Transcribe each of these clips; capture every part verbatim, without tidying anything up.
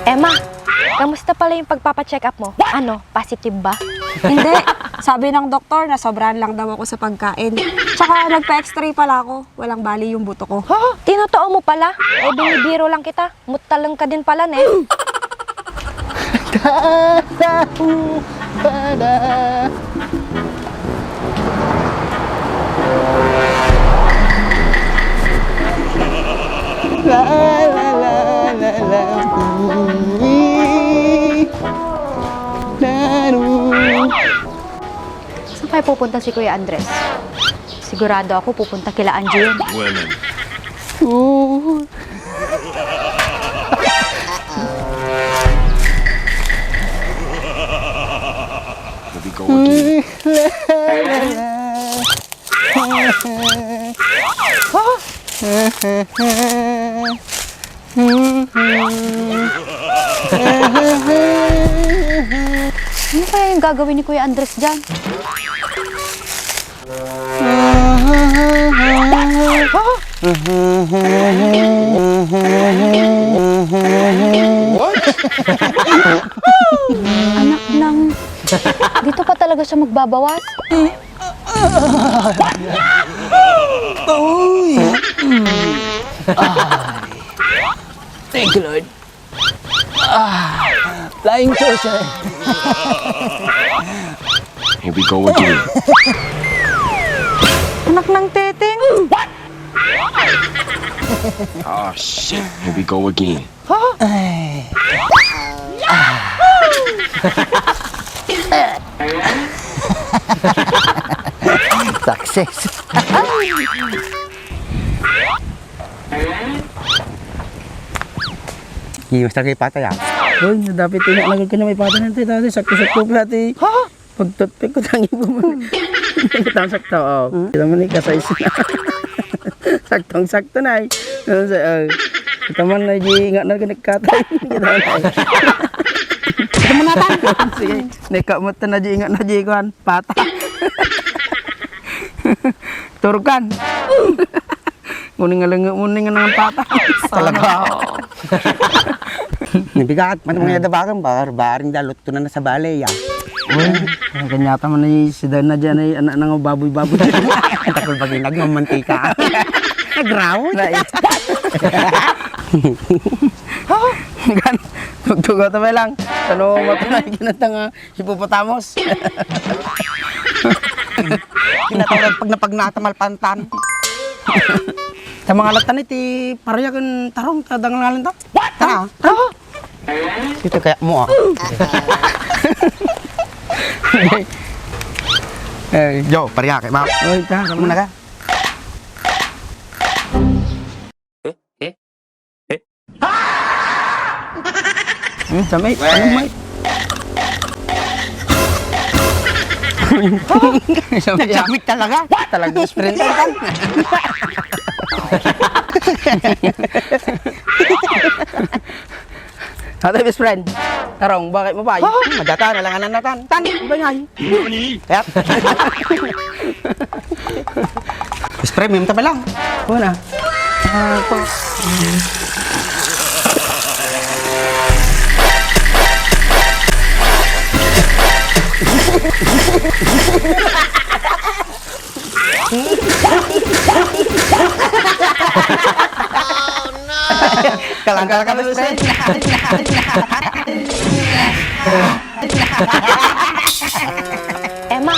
Emma, kamusta pala yung pagpapacheck up mo? Ano, positive ba? Hindi. Sabi ng doktor na sobrahan lang daw ako sa pagkain. Tsaka nagpa-x-ray pala ako. Walang bali yung buto ko. Ha? Tinotoo mo pala? Eh, binibiro lang kita. Muttaleng ka din pala, ne? Tatahu pala. La, la, la, la, la, ui. Daru. Saan kaya pupunta si Kuya Andres? Sigurado ako pupunta kila Angie yun. Women. Oo. Here we go again. Ano kaya yung gagawin ni Kuya Andres dyan? Anak ng... Dito pa talaga siya magbabawas? Uy! Ay. Thank you, Lord. Ah, flying saucer. Here we go again. Anak ng teteng. Oh, shit. Here we go again. Ay. Ah. Success. Iwas lagi patay, ah. Uy, nadapit nga lagi ka na may patay na tayo. Sakto-sakto pala, ate. Ha? Pag-toothpick ko, tangi ko man. Ang sakto, oh. Hmm? Kita mo na yung kasaysa. Saktong-sakto na, eh. Ano sa, oh. Kita man na, di nga na nagkatay. Kita mo na, eh. Kita mo na, tan. Sige. Neka mo ta na, di nga na, di kuan. Pata. Turkan. Muning nga lang, muning nga nang pata. Talaga. Nabigat, man mga dabakan, bar-, baring dalot to na nasa balay, ah. Uy, ang kanyata man ay si Dana dyan ay anak ng baboy-baboy. Takol bagay nagmamantika. Nagraw. Right. Gan-, tugtugaw ta pa lang. Ano, matunay kinatanga. Hippopotamus. Kinatawag pag napagnata malpantan. Ta mga latan iti paria ken tarong ta dangal ngalen ta. What? Tara. Ito kaya mo, ah. Eh, yo, paria kay ma. Oy, ta, muna ka. Eh? Eh? Eh? Hmm, sa may, ano may? Sa may, nagamit talaga. Talagang sprinter, tan. Ate, best friend. Tarong, bakit mo ba? Ha? Madata na lang anan natan. Tan, ibay ngay. Kaya? Spray, may mata pa lang. Una. Ah, pa. Kalang-kalang ka, best friend. Emma,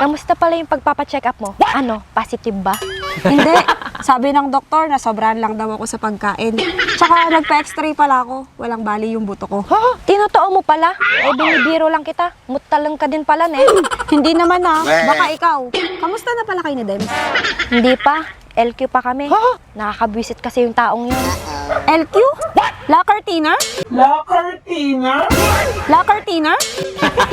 kamusta pala yung pagpapacheck up mo? Ano, positive ba? Hindi. Sabi ng doktor na sobrahan lang daw ako sa pagkain. Tsaka nagpa-x-ray pala ako. Walang bali yung buto ko. Ha? Tinotoo mo pala? Eh, binibiro lang kita. Muttaleng ka din pala, ne? Hindi naman, ah. Baka ikaw. Kamusta na pala kayo ni Dems? Hindi pa. L Q pa kami. Ha? Nakakabwisit kasi yung taong yun. L Q? Locker thinner? Locker thinner? Locker thinner?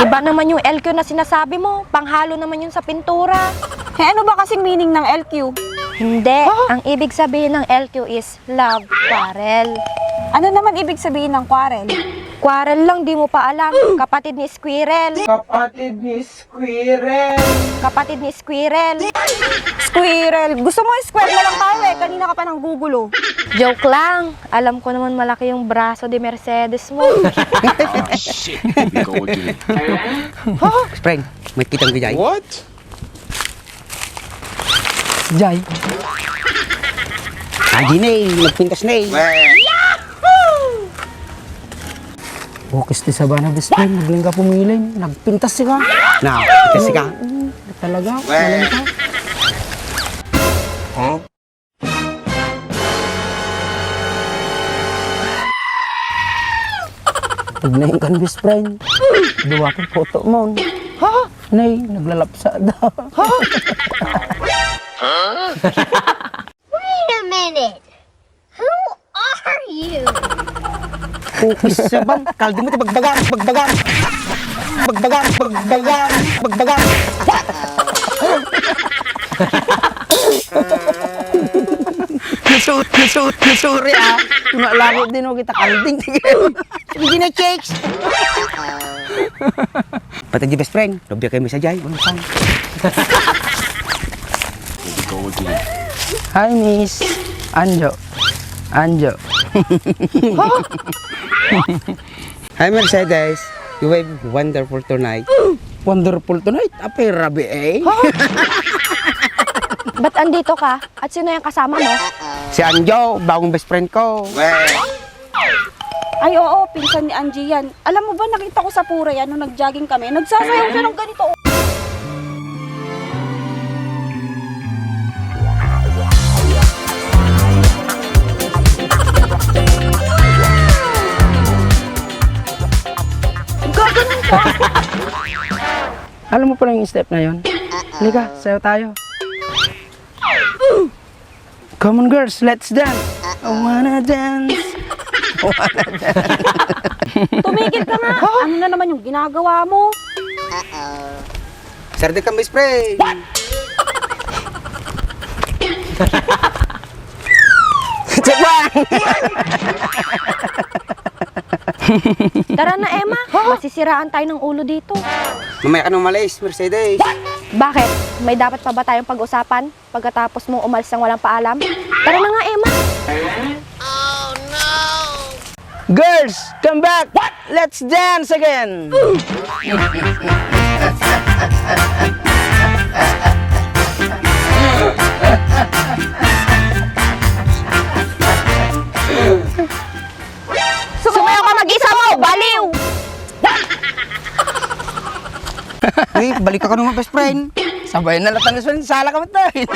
Iba naman yung L Q na sinasabi mo. Panghalo naman yun sa pintura. Eh, ano ba kasing meaning ng L Q? Hindi. Ha? Ang ibig sabihin ng L Q is love quarrel. Ano naman ibig sabihin ng quarrel? Quarrel lang, di mo pa alam. Kapatid ni Squirrel. Kapatid ni Squirrel. Kapatid ni Squirrel. Squirrel. Gusto mo, square na lang tayo eh. Kanina ka pa nanggugulo. Joke lang. Alam ko naman malaki yung braso de Mercedes mo. Spring, may kitang bijay. What? Jay. Agi ne, nagpintas ne. Bukis ti sabana, best friend. Nagling ka pumilin. Nagpintas ka. Na, kasi ka. Talaga, maling ka. Pagnaing kan best friend. Duwa ka photo mo. Ha? Nay, naglalapsa da. Ha? Wait a minute. Who are you? Pukis sa bang, kaldi mo ti bagbagang, bagbagang. Bagbagang, bagbagang, bagbagang. Sorry, sorry, sorry ah. Tuna lagi din mo kita kalding. Hindi na chicks. Pati di best friend, lobya kayo may sajay. Ano pa? Hi, Miss. Anjo. Anjo. Hi, Mercedes. You wave wonderful tonight. Wonderful tonight. Apay rabi eh. Ba't andito ka? At sino yung kasama mo? Si Anjo, bagong best friend ko. Ay oo, pinsan ni Angie yan. Alam mo ba, nakita ko sa Pura yan nung nag-jogging kami. Nagsasayaw siya ng ganito. Oh. Alam mo pala yung step na yon? Halika, sayaw tayo. Come on girls, let's dance! I wanna dance! Tumigil ka nga! Ano na naman yung ginagawa mo? Serde kami spray. Tara na, Emma. Masisiraan tayo ng ulo dito. Mamaya ka nang umalis, Mercedes. Bakit? May dapat pa ba tayong pag-usapan pagkatapos mong umalis ng walang paalam? Tara na nga, Emma. Girls, come back! Let's dance again! Sumayaw ka mag-isa mo, baliw! Uy, balik ka naman, best friend. Sabay na lang, best friend. Sala ka ba tayo?